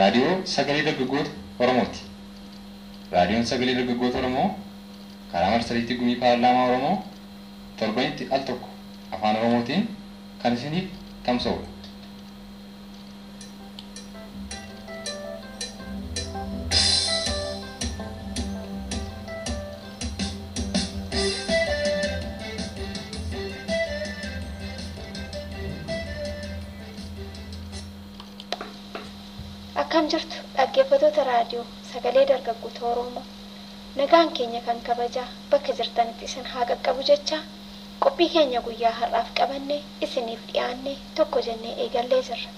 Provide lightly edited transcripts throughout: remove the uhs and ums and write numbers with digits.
Raadiyoo Sagalee Dargaggoota Oromooti. Raadiyoon Sagalee Dargaggoota Oromoo karaa marsariitii Gumii Paarlaamaa Oromoo torbanitti al tokko afaan Oromootiin kan isiniif tamsa'udha. Akkam jirtu dhaggeeffattoota raadiyoo sagalee dargaggoota Oromoo. Nagaan keenya kan kabajaa bakka jirtanitti isin haa qaqqabu jecha qophii keenya guyyaa har'aaf qabanne isiniif dhiyaanne tokko jennee eegallee jirra.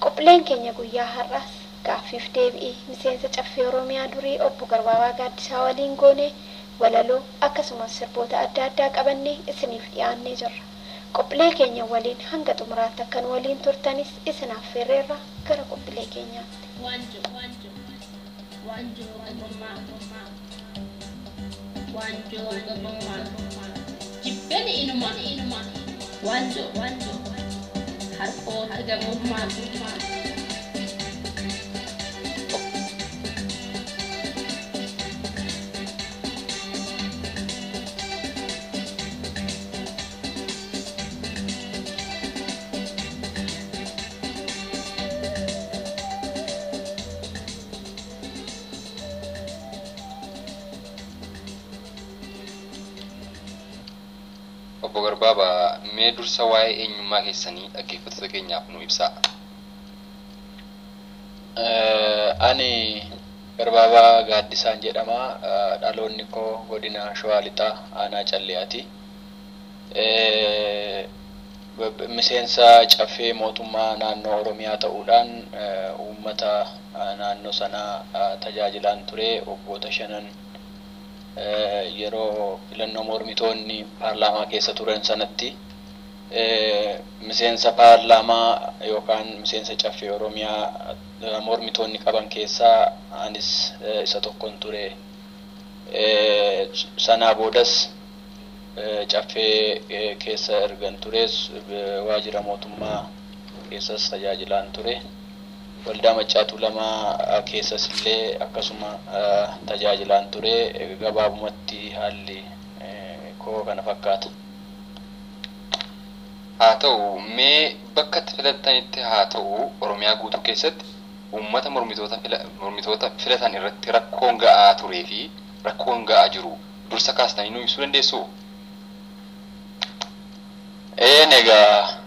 Qophiileen keenya guyyaa har'aas gaaffiif deebi'ii miseensa caffee Oromiyaa durii obbo Garbaabaa Gaaddisaa waliin goone walaloo akkasumas sirboota adda addaa qabannee isiniif dhiyaannee jirra. Qophiilee keenya waliin hanga xumuraatti akkan waliin turtanis isin affeerreerra gara qophiilee keenyaatti. Waanjoo waanjoo waanjoo gabrummaa waanjoo gabrummaa jibbeen inuma waanjoo waanjoo harqoota gabrummaa. Obbo Garbaabaa, mee dursa waa'ee eenyummaa keessanii dhaggeeffattoota keenyaaf nu ibsaa. Ani Garbaabaa Gaaddisaan jedhama. Dhaloonni koo godina Shawaa Lixaa aanaa Calleyaati. Miseensa caffee mootummaa naannoo Oromiyaa ta'uudhaan uummata naannoo sanaa tajaajilaan ture waggoota shanan yeroo filannoo mormitoonni paarlaamaa keessa turan sanatti miseensa paarlaamaa yookaan miseensa caffee Oromiyaa mormitoonni qaban keessaa anis isa tokkon ture. Sanaa boodas caffee keessa ergan tures waajjira mootummaa keessas tajaajilaan ture. Waldaa Maccaa Tuulamaa keessas illee akkasuma tajaajilaan ture. Gabaabumatti haalli koo kana fakkaata. Haa ta'u mee bakka itti filatanitti haa ta'u Oromiyaa guutuu keessatti uummata mormitoota filatan irratti rakkoon ga'aa turee fi rakkoon ga'aa jiru dursa kaastanii nu ibsuu dandeessuu? Een egaa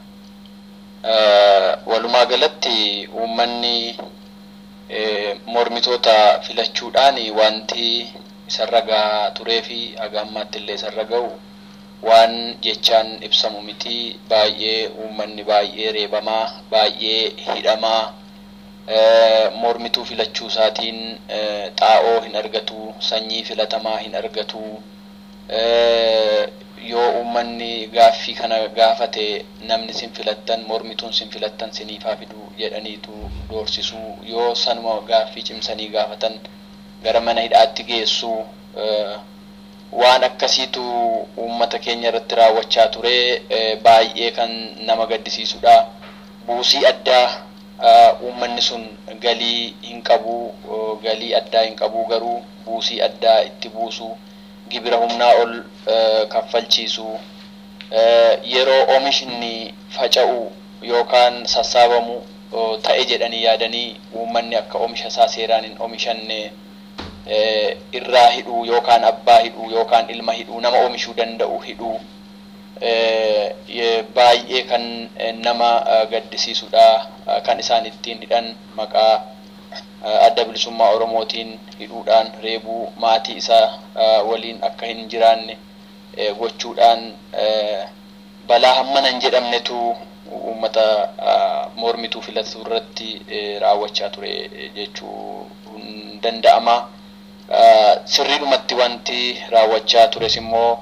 walumaa galatti uummanni mormitoota filachuudhaan wanti isarra gahaa turee fi haga ammaatti illee isarra ga'u waan jechaan ibsamu miti. Baay'ee uummanni baay'ee reebamaa, baay'ee hidhamaa, mormituu filachuu isaatiin xaa'oo hin argatu, sanyii filatamaa hin argatu. Yoo uummanni gaaffii kana gaafate namni sin filattan, mormituun sin filattan siniifaa fidu jedhaniitu doorsisuu, yoo sanuma gaaffii cimsanii gaafatan gara mana hidhaatti geessuu, waan akkasiitu uummata keenya irratti raawwachaa ture. Baay'ee kan nama gaddisiisudha. Buusii addaa uummanni sun galii hin qabu, galii addaa hin qabu, garuu buusii addaa itti buusu, gibira humnaa ol kaffalchiisu, yeroo oomishni faca'u yookaan sassaabamu ta'e jedhanii yaadanii uummanni akka oomisha isaa seeraan hin oomishanne irraa hidhuu yookaan abbaa hidhuu yookaan ilma hidhuu, nama oomishuu danda'u hidhuu, baay'ee kan nama gaddisiisudha. Kan isaan ittiin hidhan maqaa adda bilisummaa Oromootiin hidhuudhaan reebuu, maatii isaa waliin akka hin jiraanne gochuudhaan balaa hammana hin jedhamnetu uummata mormituu filatu irratti raawwachaa ture jechuu danda'ama. Sirriidhumatti wanti raawwachaa tures immoo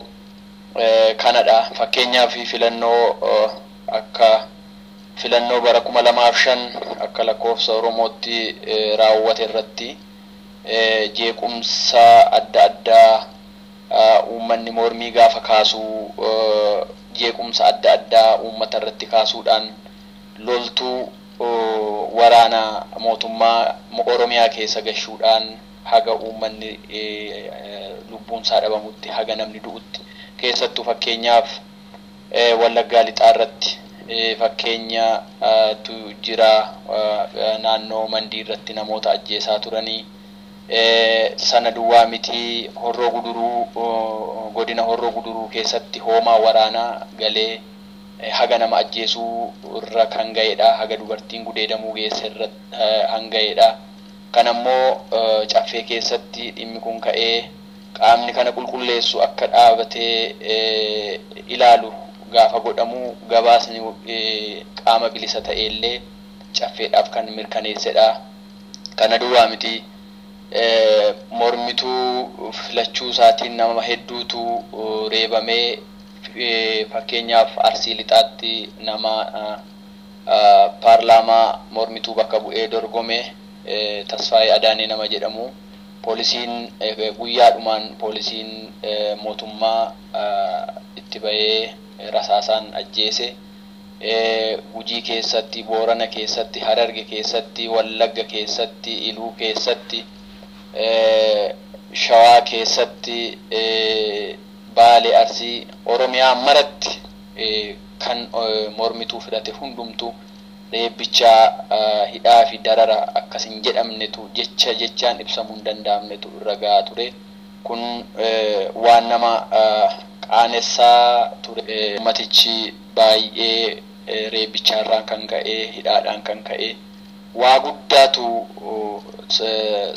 kanadha. Fakkeenyaaf filannoo akka filannoo bara 2005 akka lakkoofsa Oromootti raawwate irratti jeequmsa adda addaa uummanni mormii gaafa kaasu jeequmsa adda addaa uummata irratti kaasuudhaan loltuu waraana mootummaa Oromiyaa keessa gashuudhaan haga uummanni lubbuun isaa dhabamutti, haga namni du'utti, keessattuu fakkeenyaaf Wallaggaa Lixaa irratti fakkeenya tu jira. Naannoo Mandii irratti namoota ajjeesaa turanii, sana duwwaa miti, Horroo Guduruu, godina Horroo Guduruu keessatti hoomaa waraanaa galee haga nama ajjeesuu irra kan ga'edha. Haga dubartiin gudeedamuu geesse irra kan ga'edha. Kan ammoo caffee keessatti dhimmi kun ka'ee qaamni kana qulqulleessu akka dhaabatee ilaalu gaafa godhamu, gabaasni qaama bilisa ta'e illee caffeedhaaf kan mirkaneessedha. Kana duwwaa miti, mormituu filachuu isaatiin nama hedduutu reebamee. Fakkeenyaaf Arsii Lixaatti nama paarlaamaa mormituu bakka bu'ee dorgome, Tasfaayee Adaanee nama jedhamu, poolisiin guyyaadhumaan poolisiin mootummaa itti bahee rasaasaan ajjeese. Gujii keessatti, Boorana keessatti, Hararge keessatti, Wallagga keessatti, Iluu keessatti, Shawaa keessatti, Baale, Arsii, Oromiyaa maratti kan mormituu filate hundumtu reebbichaa, hidhaa fi darara akkas hin jedhamnetu, jecha jechaan ibsamuu hin danda'amnetu irra gahaa ture. Kun waan nama qaanessaa ture. Ummatichi baay'ee reebbichaarraan kan ka'e, hidhaadhaan kan ka'e, waa guddaatu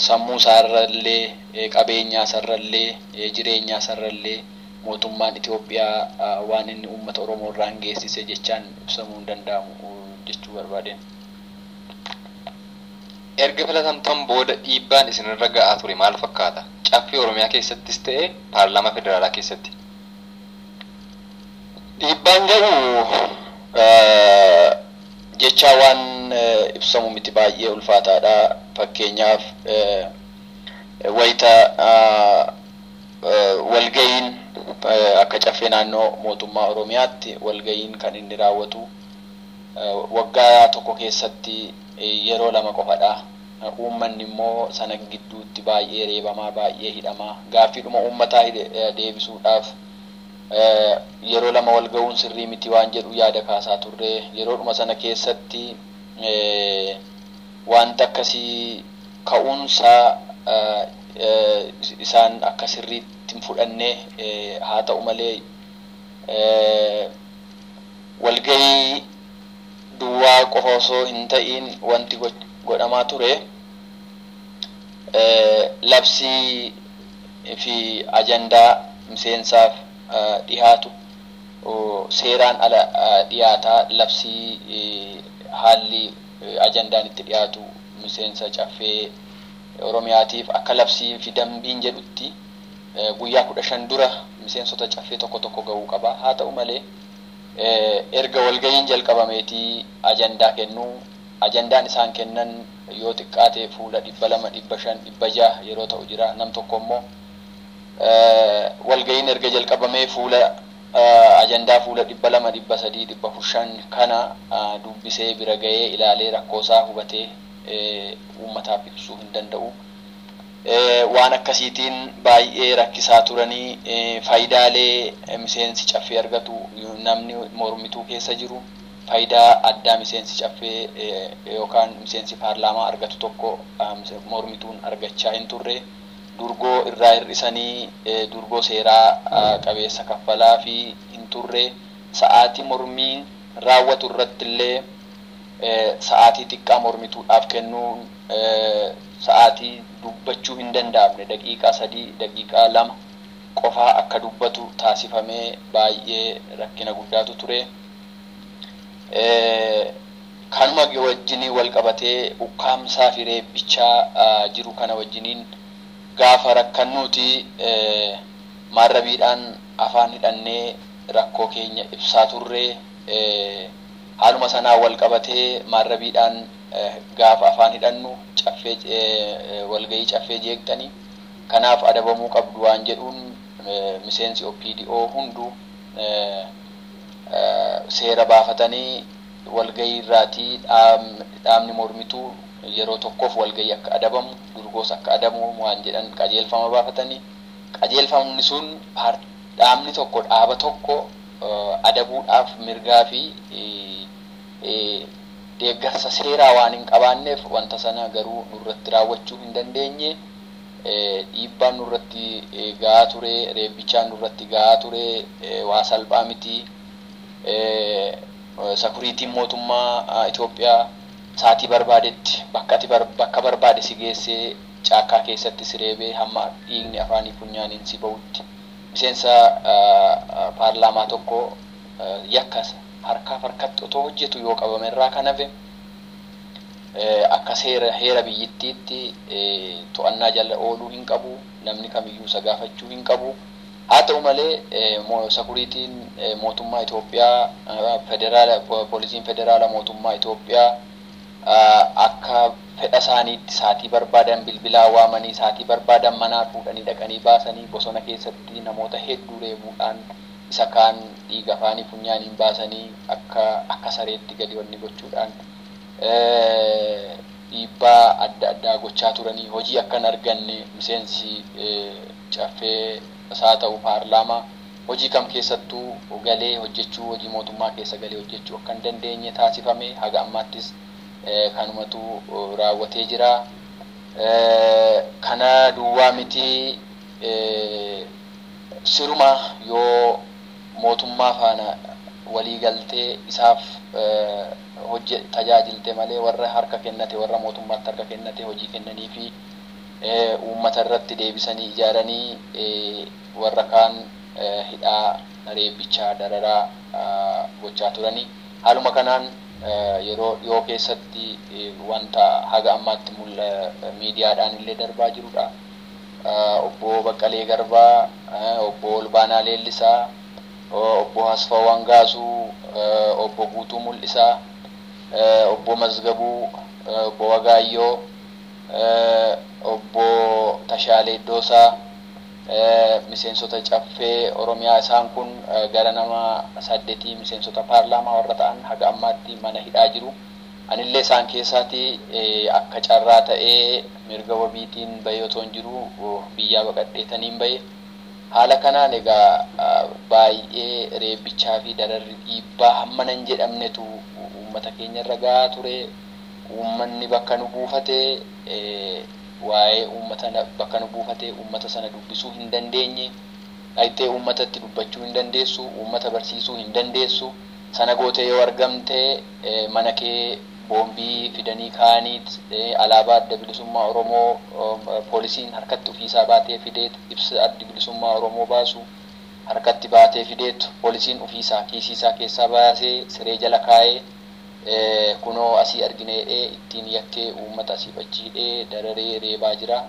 sammuu isaarrallee, qabeenyaa isaarrallee, jireenyaa isaarrallee mootummaan Itoophiyaa waan inni uummata Oromoo irraan geessise jechaan ibsamuu hin danda'amu jechuu barbaadeen. Erga filatamtan booda dhiibbaan isinirra ga'aa ture maal fakkaata? Caffee Oromiyaa keessattis ta'e paarlaamaa federaalaa keessatti. Dhiibbaan ga'u jecha waan ibsamu miti, baay'ee ulfaataadha. Fakkeenyaaf wayita walga'iin akka caffee naannoo mootummaa Oromiyaatti walga'iin kan inni raawwatu waggaa tokko keessatti yeroo 2 qofadha. Uummanni immoo sana gidduutti baay'ee reebamaa, baay'ee hidhamaa, gaaffiidhuma uummataa deebisuudhaaf yeroo 2 wal ga'uun sirrii miti waan jedhu yaada kaasaa turre. Yeroodhuma sana keessatti wanta akkasii ka'uunsaa isaan akka sirriitti hin fudhanne. Haa ta'u malee walgahii duwwaa qofa osoo hin ta'iin wanti godhamaa ture, labsii fi ajandaa miseensaaf dhihaatu seeraan ala dhiyaataa. Labsii haalli ajandaan itti dhiyaatu miseensa caffee Oromiyaatiif akka labsii fi dambiin jedhutti guyyaa 15 dura miseensota caffee tokko tokko ga'uu qaba. Haa ta'u malee erga walgahiin jalqabameetii ajandaa kennuu, ajandaan isaan kennan yoo xiqqaate fuula 200, 500, 600 yeroo ta'u jira. Nam tokko immoo walgahiin erga jalqabamee fuula ajandaa fuula 200, 300, 400 kana dubbisee bira ga'ee ilaalee rakkoosaa hubatee uummataaf ibsuu hin danda'u. Waan akkasiitiin baay'ee rakkisaa turanii. Faayidaalee miseensi caffee argatu, namni mormituu keessa jiru faayidaa addaa miseensi caffee yookaan miseensi paarlaamaa argatu tokko mormituun argachaa hin turre. Durgoo irraa hir'isanii durgoo seeraa qabeessa kaffalaa fi hin turre. Sa'aatii mormii raawwatu irratti illee sa'aatii xiqqaa mormituudhaaf kennuun, sa'aatii dubbachuu hin danda'amne daqiiqaa 3, daqiiqaa 2 qofaa akka dubbatu taasifamee baay'ee rakkina guddaatu ture. Kanuma wajjiniin wal qabatee ukkaamsaa fi reebbichaa jiru kana wajjiniin gaafa rakkannuuti maarrabiidhaan afaan hidhannee rakkoo keenya ibsaa turre. Haaluma sanaa wal qabatee maarrabiidhaan gaafa afaan hidhannu caffee walgahii caffee jeeqxanii kanaaf adabamuu qabdu waan jedhuun miseensi OPDO hunduu seera baafatanii Walgahii irraatii dhaabni mormituu yeroo tokkoof walgahii akka adabamu, durgoos akka adabamu waan jedhan qajeelfama baafatanii, qajeelfamni sun dhaabni tokko dhaaba tokko adabuudhaaf mirgaa fi deeggarsa seeraa waan hin qabaanneef wanta sana garuu nurratti raawwachuu hin dandeenye. Dhiibbaan nurratti gahaa ture, reebbichaan nurratti gahaa ture, waa salphaa miti. Sakuriitiin mootummaa Itoophiyaa saatii barbaadetti bakka barbaade si geessee caakkaa keessatti si reebee hamma dhiigni afaanii funyaaniin si ba'utti, miseensa paarlaamaa tokko yakka harkaaf harkatti otoo hojjetu yoo qabame irraa kan hafe akka seera heera biyyittiitti to'annaa jala ooluu hin qabu, namni kamiyyuu isa gaafachuu hin qabu. Haa ta'u malee, sakuriitiin mootummaa Itoophiyaa, federaala, poolisiin federaala mootummaa Itoophiyaa akka fedha isaaniitti saatii barbaadan bilbilaa waamanii, saatii barbaadan manaa fuudhanii dhaqanii baasanii, bosona keessatti namoota hedduu reebuudhaan isa kaan dhiiga afaanii funyaaniin baasanii akka sareetti gadi wanni gochuudhaan dhiibbaa adda addaa gochaa turanii, hojii akka hin arganne, miseensi caffee isaa ta'u paarlaamaa hojii kam keessattuu galee hojjechuu, hojii mootummaa keessa galee hojjechuu akka hin dandeenye taasifame. Haga ammaattis kanumatu raawwatee jira. Kana duwwaa miti, siruma yoo mootummaa faana walii galtee isaaf hojje tajaajilte malee, warra harka kennate, warra mootummaatti harka kennate hojii kennanii fi uummata irratti deebisanii ijaaranii warra kaan hidhaa, reebbichaa, dararaa gochaa turanii. Haaluma kanaan yeroo dhiyoo keessatti wanta haga ammaatti miidiyaadhaan illee darbaa jirudha. Obbo Baqqalee Garbaa, Obbo Olbaanaa Leellisaa, Obbo Asfaa Wangaasuu, Obbo Guutuu Mul'isaa, Obbo Mazgabuu, Obbo Wagaayyoo, Obbo Tashaalee Iddoosaa, miseensota caffee Oromiyaa, isaan kun gara nama 8 miseensota paarlaamaa warra ta'an haga ammaatti mana hidhaa jiru. Anillee isaan keessaati akka carraa ta'ee mirga wabiitiin bahee otoo hin jiru biyyaa baqadheetaniin bahe. Haala kanaan egaa baay'ee reebbichaa fi dararri dhiibbaa hammana hin jedhamnetu uummata keenya irra gahaa ture. Uummanni bakka nu buufate, waa'ee uummata bakka nu buufate, uummata sana dubbisuu hin dandeenye. Dhaqxee uummatatti dubbachuu hin dandeessu, uummata barsiisuu hin dandeessu. Sana gootee yoo argamte mana kee boombii fidanii kaa'aniit, alaabaa Adda Bilisummaa Oromoo poolisiin harkatti ofiisaa baatee fideet, ibsa Addi Bilisummaa Oromoo baasu harkatti baatee fideet, poolisiin ofiisaa kiisiisaa keessaa baasee siree jala kaa'ee, kunoo asii argine jedhee ittiin yakkee uummata asii achi hidhee dararee reebaa jira.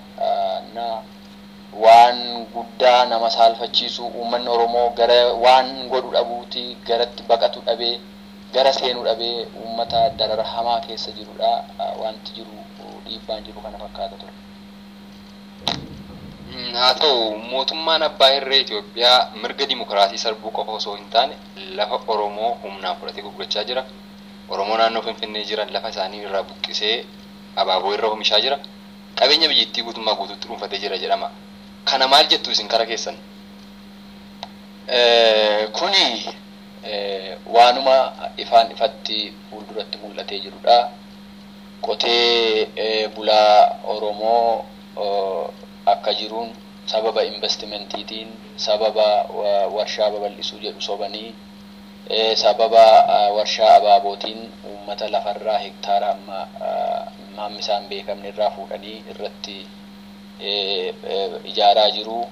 Na waan guddaa nama saalfachiisu, uummanni Oromoo gara waan godhu dhabuuti, garatti baqatu dhabee, gara seenuu dhabee uummata darara hamaa keessa jirudha. Wanti jiru, dhiibbaan jiru kana fakkaata ture. Haa ta'u, mootummaan abbaa irree Itoophiyaa mirga dimokiraasii sarbuu qofa osoo hin taane lafa Oromoo humnaan fudhatee gurgurachaa jira. Oromoo naannoo Finfinnee jiran lafa isaanii irraa buqqisee abaaboo irra oomishaa jira. Qabeenya biyyattii guutummaa guutuutti dhuunfatee jira jedhama. Kana maal jettu isin kara keessan? Kuni waanuma ifaan ifatti fuulduratti mul'atee jirudha. Qotee bulaa Oromoo akka jiruun sababa investimentiitiin, sababa warshaa babal'isuu jedhu sobanii, sababa warshaa abaabootiin uummata lafarraa hektaara amma hammi isaan beekamne irraa fuudhanii irratti ijaaraa jiru.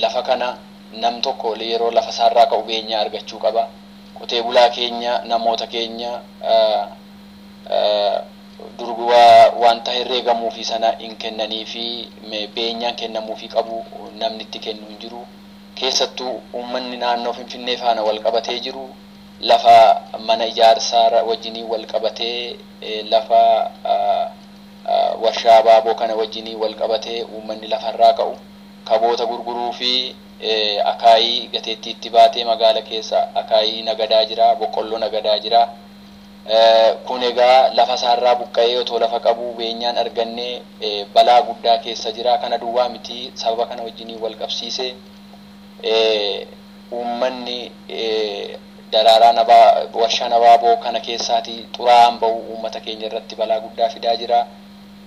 Lafa kana nam tokko yeroo lafa isaarraa ka'u beenyaa argachuu qaba. Qotee bulaa keenya, namoota keenya durguwaa wanta herreegamuufi sana hin kennanii fi beenyaan kennamuufi qabu namni itti kennu hin jiru. Keessattuu uummanni naannoo Finfinnee faana wal qabatee jiru lafa mana ijaarsaa wajjinii wal qabatee, lafa warshaa abaaboo kana wajjinii wal qabatee uummanni lafarraa ka'u kaboota gurguruu fi akaayii gateettiitti baatee magaala keessa akaayii nagadaa jira, boqqolloo nagadaa jira. Kun egaa lafa isaarraa buqqa'ee otoo lafa qabu beenyaan arganne balaa guddaa keessa jira. Kana duwwaa miti, sababa kana wajjiniin wal qabsiise uummanni daraaraa nabaa warshaan abaaboo kana keessaatii xuraa'aan bahu uummata keenya irratti balaa guddaa fidaa jira.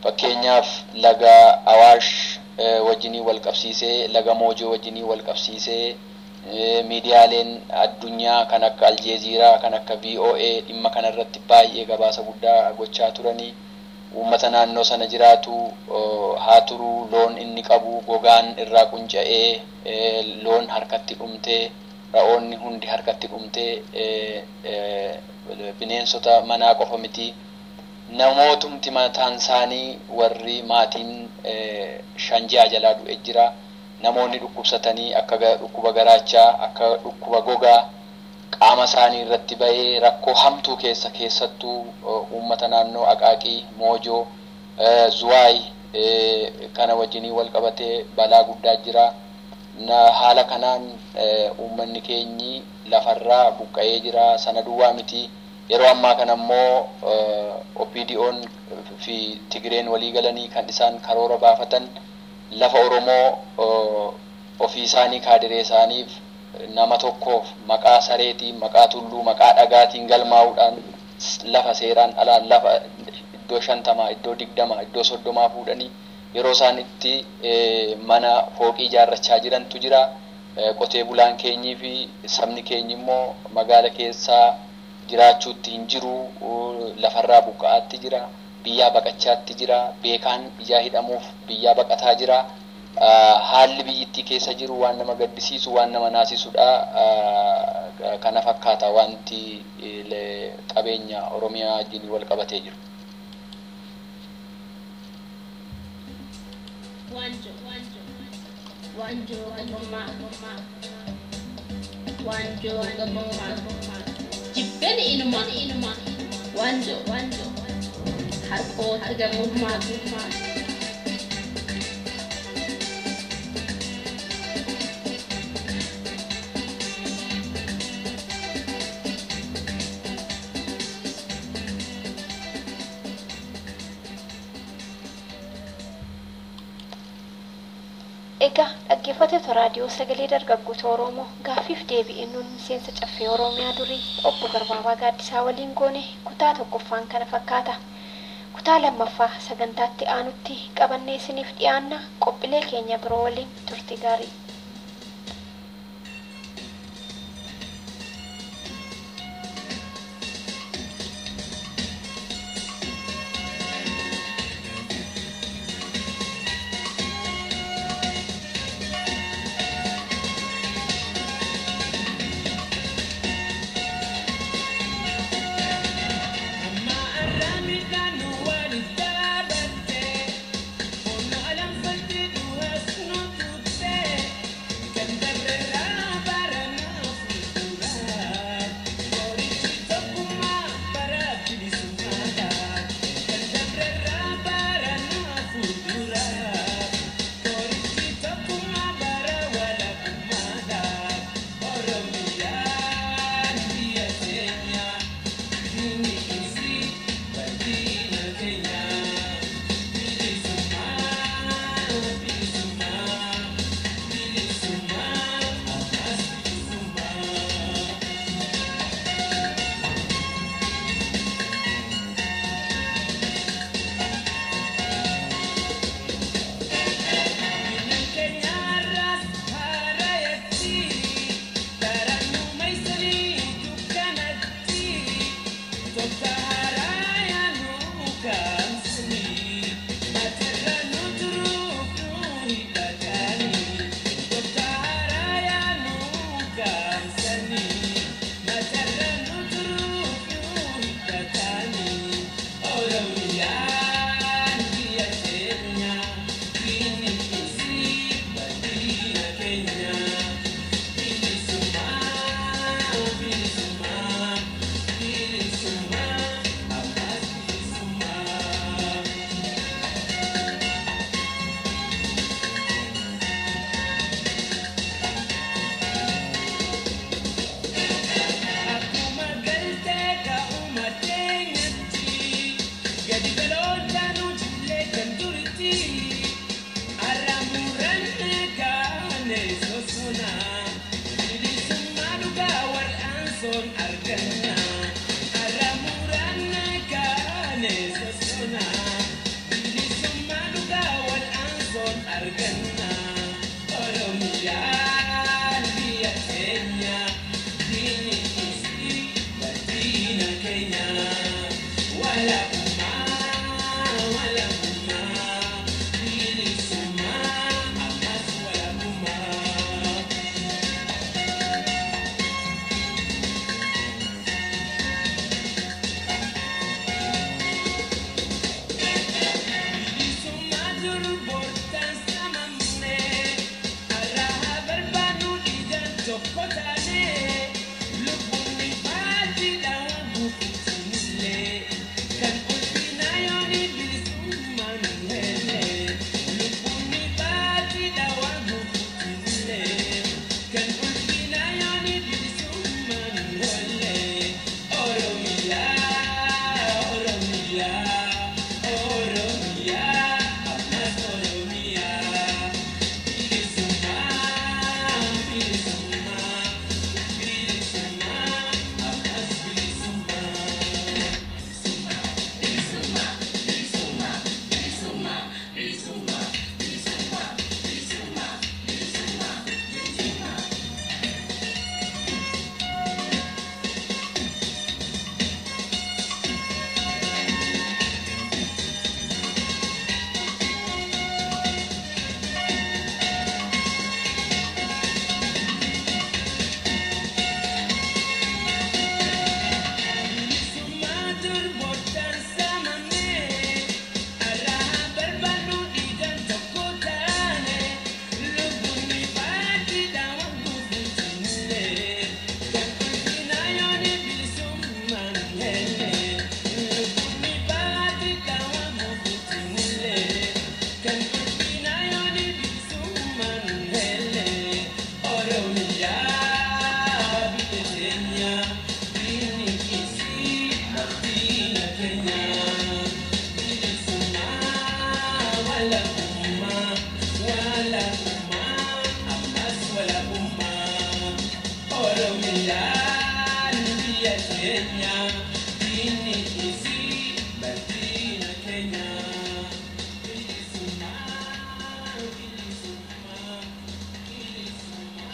Fakkeenyaaf laga Awaash wajjiniin wal qabsiisee, laga Moojoo wajjiniin wal qabsiisee, miidiyaaleen addunyaa kan akka Aljeeziiraa, kan akka VOA dhimma kana irratti baay'ee gabaasa guddaa gochaa turanii. Uummata naannoo sana jiraatu haa turu, loon inni qabu gogaan irraa qunca'ee, loon harkatti dhumtee, ra'oonni hundi harkatti dhumtee, bineensota manaa qofa miti. Namootumti mataan isaanii warri maatiin 5-6 jalaa du'e jira. Namoonni dhukkubsatanii akka dhukkuba garaachaa, akka dhukkuba gogaa qaama isaanii irratti bahee rakkoo hamtuu keessa, keessattuu uummata naannoo Aqaaqii, Moojoo, Zuwaay kana wajjinii wal qabatee balaa guddaa jira. Haala kanaan uummanni keenyi lafarraa buqqa'ee jira. Sana duwwaa miti. Yeroo ammaa kana immoo OPDO'n fi Tigreen walii galanii kan isaan karoora baafatan lafa Oromoo ofii isaanii kaadiree isaaniif nama tokkoof maqaa sareetiin, maqaa tulluu, maqaa dhagaatiin galmaa'uudhaan lafa seeraan alaa lafa iddoo 50, iddoo 20, iddoo 30 fuudhanii yeroo isaan itti mana fooqii ijaarrachaa jirantu jira. Qotee bulaan keenyii fi sabni keenyi immoo magaala keessaa jiraachuutti hin jiru, lafarraa buqqa'aatti jira, biyyaa baqachaatti jira, beekaan ijaa hidhamuuf biyyaa baqataa jira. Haalli biyyittii keessa jiru waan nama gaddisiisu, waan nama naasisudha. Kana fakkaata wanti qabeenya Oromiyaa wajjin wal qabatee jiru. Waanjoo, waanjoo gabrummaa, waanjoo gabrummaa, jibbeen inuma, waanjoo, waanjoo harqoota gabrummaa. Egaa dhaggeeffattoota raadiyoo sagalee dargaggoota Oromoo, gaaffiif deebi'ee nuun miseensa caffee Oromiyaa durii obbo Garbaabaa Gaaddisaa waliin goone kutaa tokkoffaan kana fakkaata. Kutaa lammaffaa sagantaatti aanutti qabannee isiniif dhiyaanna. Qophiilee keenya biroo waliin turtii gaarii. Amma arraa midhaan nu walitti daabatte.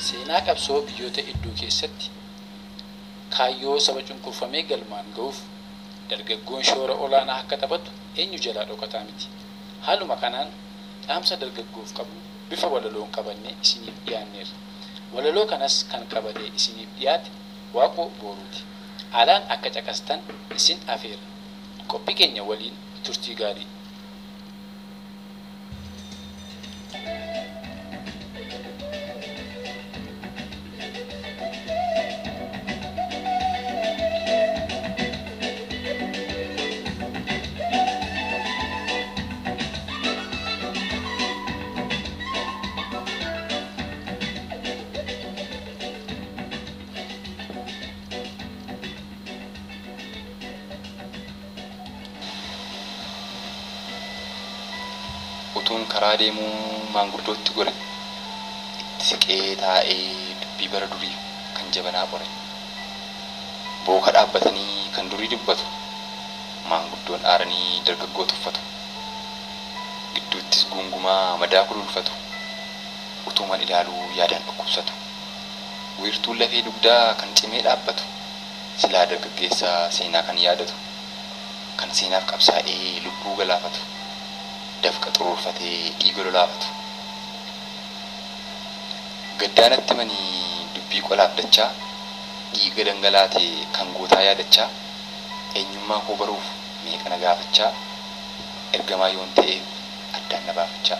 Seenaa qabsoo biyyoota hedduu keessatti kaayyoo saba cunqurfamee galmaan ga'uuf dargaggoon shoora olaanaa akka taphatu eenyu jalaa dhokataa miti. Haaluma kanaan dhaamsa dargaggoof qabnu bifa walaloon qabannee isiniif dhiyaanneerra. Walaloo kanas kan qabatee isiniif dhiyaate Waaqoo Booruuti. Haalaan akka caqastan isin afeera. Qophii keenya waliin turtii gaarii. Utuun karaa deemuu maanguddootti gore itti siqee taa'ee dubbii bara durii kan jabanaa qore booka dhaabbatanii kan durii dubbatu maanguddoon aaranii dargaggoo tuffatu gidduuttis guungumaa madaa kululfatu utuuman ilaaluu yaadaan dhukkubsatu wiirtuun lafee dugdaa kan cimee dhaabbatu silaa dargaggeessaa seenaa kan yaadatu kan seenaaf qabsaa'ee lubbuu galaafatu dafqa xuruurfatee dhiiga lolaafatu. Gaddaanatti manii dubbii qolaaf dachaa dhiiga dhangalaate kan gootaa yaadachaa eenyummaa koo baruuf meeqa na gaafachaa ergamaa yoon ta'eef addaan na baafachaa.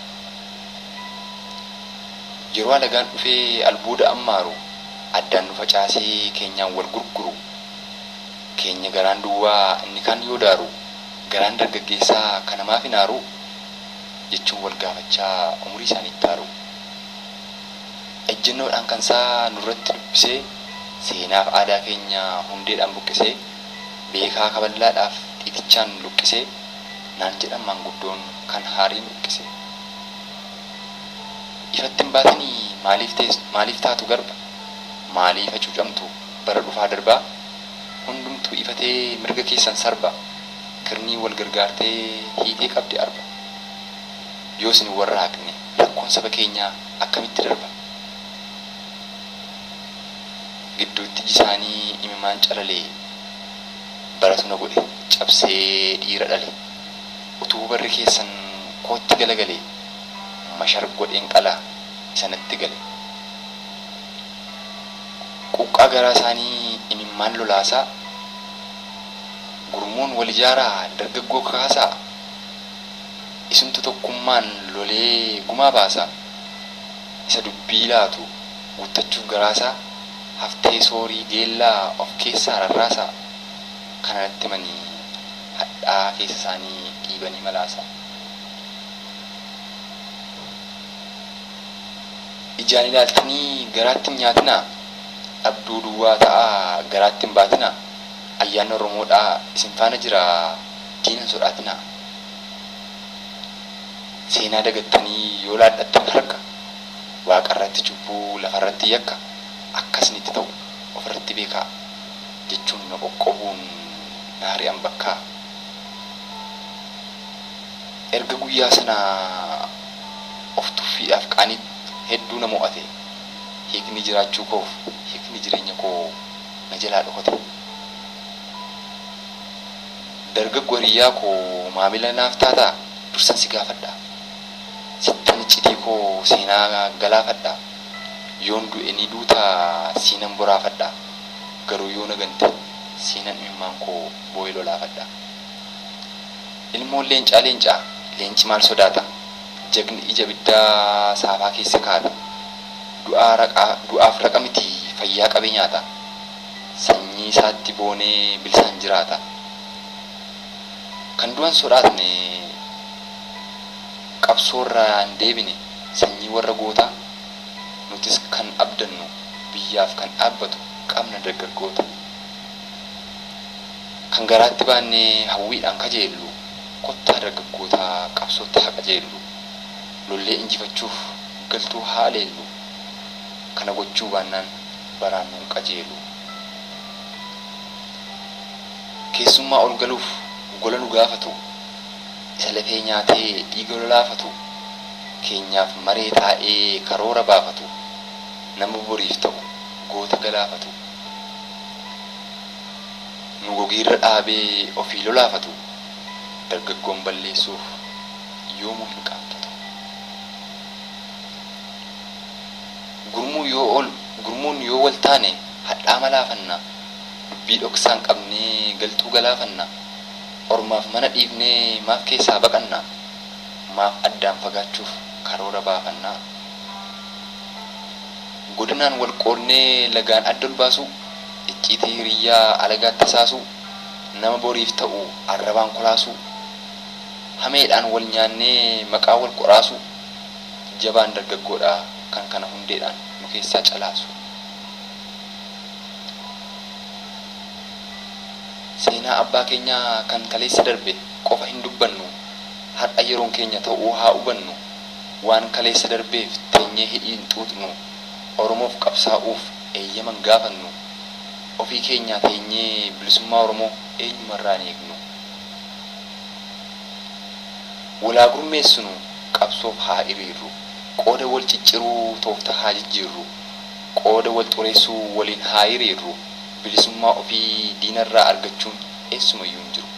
Yeroo alagaan dhufee albuuda ammaaru addaan nu facaasee keenyaan wal gurguru keenya garaan duwwaa inni kaan yoo daaru garaan dargaggeessaa kanamaaf hin aaru jechuun wal gaafachaa umurii isaanii taaru. Ejjennoodhaan kan isaa nurratti dubbisee seenaaf aadaa keenya hundeedhaan buqqisee beekaa kaballaadhaaf xiitichaan luqqisee naan jedhan maanguddoon kan haariin luqqise. Ifatti hin baatanii maaliif taatu garba? Maaliif hacuucamtu bara dhufaa darbaa? Hundumtuu ifatee mirga keessan sarba. Kirnii wal gargaartee hiitee qabdi arba. Yoo isin warra haqne rakkoon saba keenyaa akkamitti darba? Gidduutti iji isaanii imimmaan calalee baratu na godhe cabsee dhiira dhale utuu barri keessan kootti galagale mashar godheen qala isanatti gale. Quuqqaa garaa isaanii imimmaan lolaasaa gurmuun wal ijaaraa dargaggoo kakaasaa isintu tokkummaan lolee gumaa baasa isa dubbii laatu guuttachuuf garaasaa haftee soorii geellaa of keessaa rarraasaa kanatti manii hadhaa keessa isaanii dhiibanii malaasaa. Ijaan ilaaltanii garaatti hin nyaatinaa dhabduu duwwaa ta'aa garaatti hin baatinaa ayyaanni Oromoodhaa isin faana jira diina hin sodaatinaa. Seenaa dagattanii yoo laadhattan harka waaqarratti cubbuu lafarratti yakka akkasinitti ta'u ofirratti beekaa jechuun na qoqqobuun na hari'an bakkaa. Erga guyyaa sanaa of tuffiidhaaf qaanii hedduu na mo'ate hiikni jiraachuu koof hiikni jireenya koo na jalaa dhokate. Dargaggoo hiriyaa koo maamila naaf taataa dursan si gaafadha. Sittan iccitii koo seenaa galaafadha. Yoon du'e ni duutaa siinan boraafadha. Garuu yoo na gante siinan imimmaan koo boo'ee lolaafadha. Ilmoon leencaa leencaa leenci maal sodaata? Jagni ija ibiddaa saafaa keessa kaata. Du'aaf raqa miti fayyaa qabee nyaata. Sanyii isaatti boonee bilisaan jiraata. Kan du'an sodaatne qabsoorraa hin deebine sanyii warra gootaa nutis kan abdannu biyyaaf kan dhaabbatu qabna dargaggoota. Kan garaatti baannee hawwiidhaan kajeellu kottaa dargaggootaa qabsootti haa qajeellu. Lollee injifachuuf galtuu haa leellu. Kana gochuu baannaan baraan nuun qajeelu. Keessummaa ol galuuf gola nu gaafatu. Isa lafee nyaatee dhiiga lolaafatu. Keenyaaf maree taa'ee karoora baafatu. Nama boriif ta'u goota galaafatu. Nu gogiirra dhaabee ofii lolaafatu. Dargaggoon balleessuuf yoomuu hin qaanfatu. Gurmuun yoo wal taane hadhaa malaafanna. Dubbii dhoksaan qabnee galtuu galaafanna. Ormaaf mana dhiifnee maaf keessaa baqanna. Maaf addaan fagaachuuf karoora baafanna. Godinaan wal qoodnee lagaan adda ol baasu. Icciitii hiriyyaa alagaatti tasaasu. Nama boriif ta'u arrabaan kolaasu. Hameedhaan wal nyaannee maqaa wal qoraasu. Jabaan dargaggoodha kan kana hundeedhaan nu keessaa calaasu. Seenaa abbaa keenyaa kan kaleessa darbe qofa hin dubbannu. Har'a yeroon keenya ta'uu haa hubannu. Waan kaleessa darbeef teenyee hidhii hin xuuxnu. Oromoof qabsaa'uuf eeyyaman gaafannu. Ofii keenyaa teenyee bilisummaa Oromoo eenyumarraa hin eegnu. Walaa gurmeessinu qabsoof haa hiriirru. Qooda wal cicciruu tooftaa haa jijjiirru. Qooda wal xureessuu waliin haa hiriirru. Bilisummaa ofii diinarraa argachuun eessumayyuu hin jiru.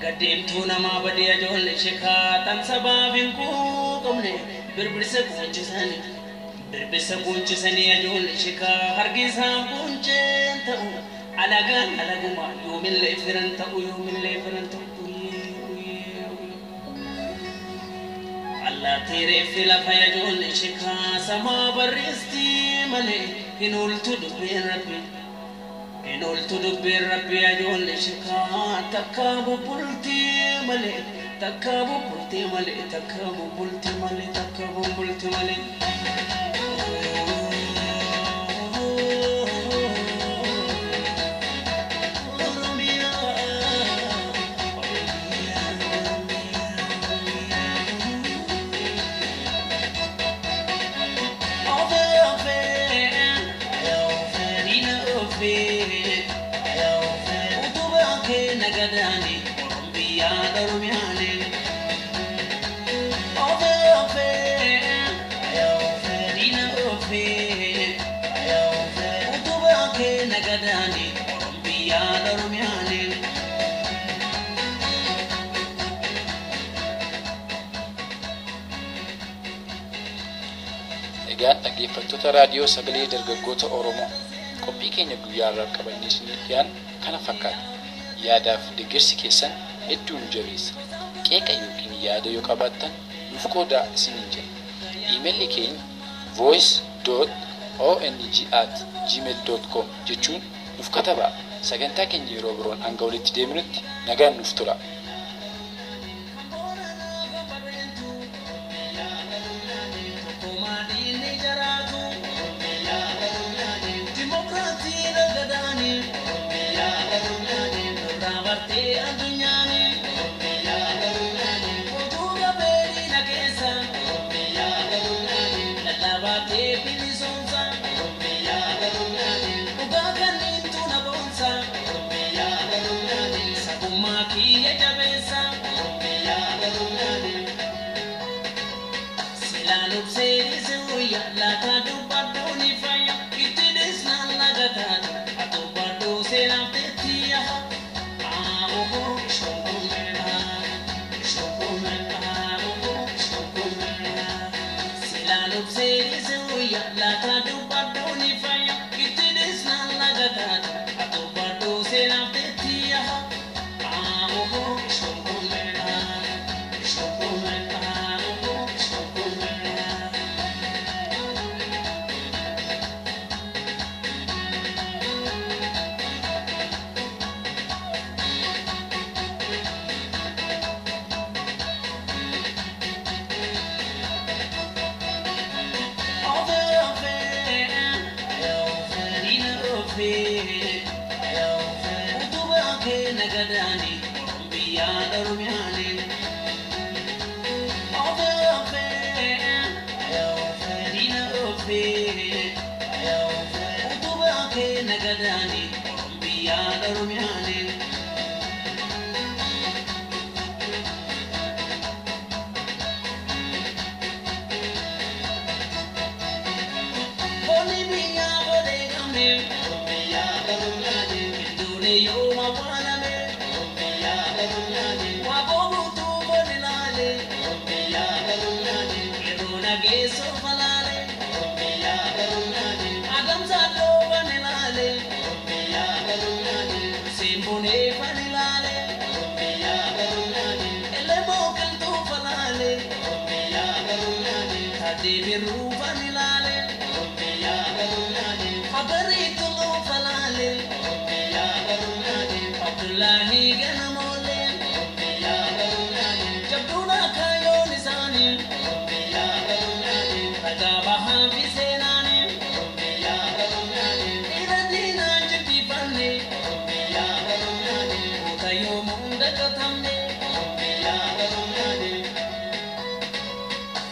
Gaddeemtuu namaa badee ijoollee shikaatan sabaaf hin quuqamne birbirsa qunchisanii birbirsa qunchisanii ijoollee shikaa harki isaan qunceen ta'u alagaan alaguma yoomillee firan ta'u yoomillee firan ta'u. Allaattii reeffi lafa ijoollee shikaa samaa barreessi malee hin ooltu dubbiin rabbi. Hin ooltu dubbiin rabbi ijoollee shikaa takka bubbultii malee takka bubbultii malee takka bubbultii malee takka bubbultii malee. Egaan dhaggeeffattoota raadiyoo sagalee dargaggoota Oromoo qophii keenya guyyaa har'aaf qabannee isiniif dhiyaan kana fakkaata. Yaadaaf deeggarsi keessan hedduu nu jabeessa. Qeeqa yookiin yaada yoo qabaattan nuuf qoodaa isiniin jenna. Iimeelli keenya voice.ong@gmail.com jechuun nuuf katabaa. Sagantaa keenya yeroo biroon hanga walitti deebinutti nagaan nuuf tura. Sabummaa kiyya jabeessa. Oromiyaa, Oromiyaa.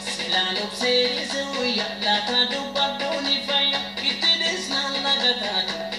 Silaan obsee isa wayya laata dubbaddoon fayya itti dhisnaan laga taatu.